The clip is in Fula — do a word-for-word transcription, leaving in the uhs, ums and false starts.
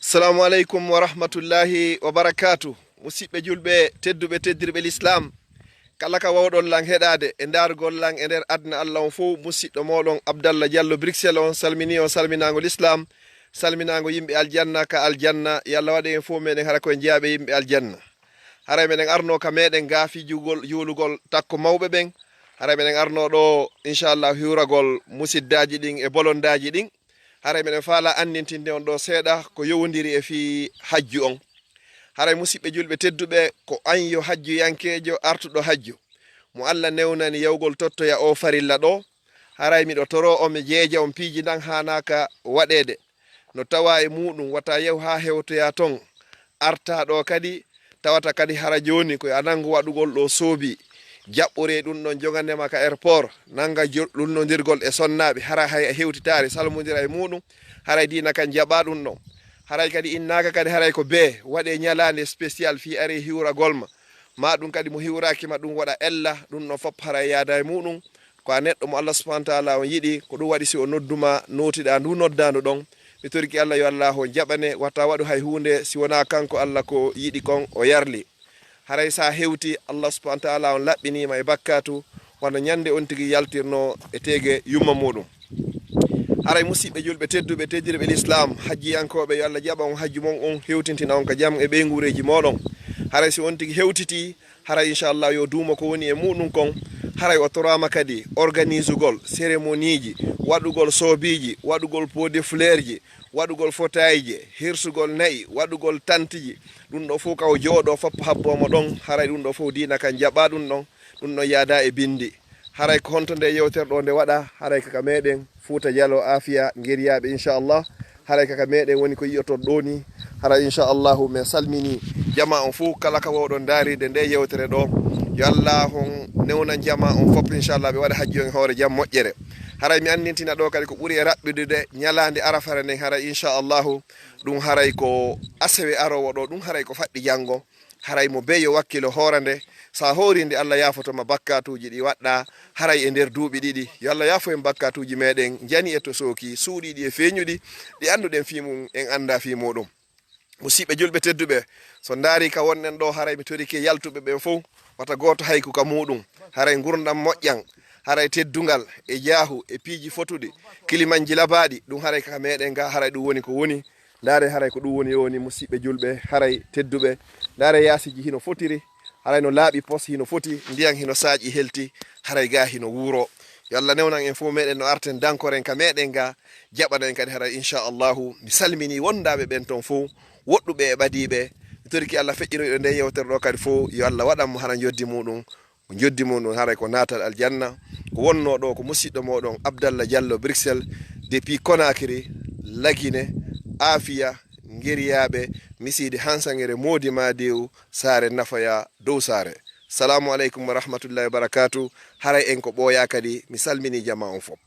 Assalamu aleykum wa rahmatullahi wa barakaatu. Musidɓe julɓe tedduɓe, teddirɓe l'islam, kala ka wawɗon lan heɗaade e ndaargol lan e nder aduna Allah on fow, musiɗɗo mooɗon Abdallah Diallo Bruxelles on salmini on salminaango l'islam, salminaango yimɓe aljanna ka aljanna. Yo Allah waɗe en fow meɗen hara koye jeyaaɓe yimɓe aljanna. Haray meɗen arno ka meɗen gaafijugol juulugol takko mawɓe ɓen. Haray meɗen arno ɗo, inchallah, hiwragol musiddaaji ɗin e bolondaaji ɗin. Haray meɗen faala anndintinde on ɗo seeɗa ko yowondiri e fii hajju on. Haray musiɓɓe julɓe tedduɓe, ko an yo hajjuyankeejo artuɗo hajju, mo Allah newnani yawgol tottoya o farilla ɗo. Haray miɗo toro on, mi jeeja on piiji ɗan haanaaka waɗeede. No tawa e muuɗum, wata yahu haa hewtoya ton. Arta ɗo kadi, tawata kadi hara jooni ko a nanngu waɗugol ɗo soobi. Jaɓɓoree ɗum ɗon, jogandema ka airport, nannga jo-, lunnondirgol e sonnaaɓe, hara hay a hewtitaali, salmondira e muuɗum, haray diina kan jaɓaa ɗum ɗon. Haray kadi innaaka kadi haray ko bee, waɗee ñalaande spécial fii aree hiwragol ma. Ma ɗum kadi mo hiwraaki ma ɗum waɗa ella, ɗum ɗon fof haray yaada e muuɗum. Ko a neɗɗo mo Allah subhanahu wa taala on yiɗi, ko ɗum waɗi si o nodduma, nootiɗaa ndu noddaandu ɗon. Mi toriki Allah yo Allah on jaɓane, wata waɗu hay huunde si wonaa kanko Allah ko yiɗi kon o yarli. Haray sa hewti, Allah subhanahu wa taala on laɓɓiniima e bakkaatu, wano ñande on tigi yaltirno e teege yumma muuɗum. Haray musiɓɓe julɓe tedduɓe, teddirɓe l'islam, hajjiyankooɓe, yo Allah jaɓa on hajju mon on, hewtintina on ka jam e ɓeynguureeji mooɗon. Haray si on tigi hewtiti, haray inchallah yo duumo ko woni e muuɗum kon. Haray o toraama kadi organisugol cérémoniiji, waɗugol soobiiji, waɗugol pot de fleurji, waɗugol fotayje, hirsugol na'i, waɗugol tantiji. Ɗum ɗo fof ka o jooɗo fof habbomo ɗon, haray ɗum ɗo fof diina kan jaɓa ɗum ɗon. Ɗum ɗon yaada e bindi. Haray ko honto nde yewtere ɗo nde waɗa? Haray kaka meɗen Fuuta Jalo Afiya Ngiriyaaɓe, inchallah. Haray kaka meɗen woni ko yi'oton ɗo ni. Haray inchallahu men salmini jama on fof, kala ka wawɗon ndaaride nde yewtere ɗo. Yo Allah on newnan jama on fof, inchallah, ɓe waɗa hajji on e hoore jam moƴƴere. Haray mi anndintina ɗo kadi ko ɓuri e raɓɓidude ñalaande arafare nden, haray inchallahu ɗum haray ko asewe aroowo ɗo, ɗum haray ko faɗɗi janngo. Haray mo bee yo wakkilo hoora nde, sa hoori nde, Allah yaafoto ma bakkaatuuji ɗi waɗɗa haray e nder duuɓi ɗiɗi. Yo Allah yaafo en bakkaatuuji meɗen, njani e to sooki, suuɗiiɗi e feeñuɗi, ɗi annduɗen fii mum, en annda fii muɗum. Musiɓɓe julɓe tedduɓe, so ndaari ka wonɗen ɗo, haray mi torike yaltuɓe ɓen fow, wata gooto hayku ka muɗum. Haray ngurndan moƴƴan, haray teddungal e jaahu e piiji fotuɗi, kilimanji labaaɗi, ɗum haray ka meɗen ga, haray ɗum woni ko woni. Ndaare, haray ko ɗum woni yoni, musiɓɓe julɓe, haray tedduɓe. Ndaare, yaasiji hino fotiri, haray no laaɓi pos, hino foti, ndiyan hino saaƴi helti, haray ga hino wuuro. Yo Allah newnan en fof meɗen no arten dankoren ka meɗen ga, jaɓana en kadi haray inchallahu. Mi salmini wondaaɓe ɓen ton fof, woɗɗuɓe e ɓadiiɓe. Mi toriki Allah feƴƴinoyɗo nde yewtere ɗo kadi fof, yo Allah waɗan mo hara njoddi muɗum. Ko njoddi mum ɗum haray ko naatal aljanna. Ko wonnoo ɗo ko musiɗɗo mooɗon Abdallah Diallo Bruxelles, depuis Conakry, Lagine, Afia, Ngiriyaaɓe, Misiide Hansangere, Moodi Maadiw, Saare Nafoya, Dow Saare. Salaamu aleykum wa rahmatullahi wa barakaatu. Haray en ko ɓooyaa kadi, mi salminii jamaa on fof.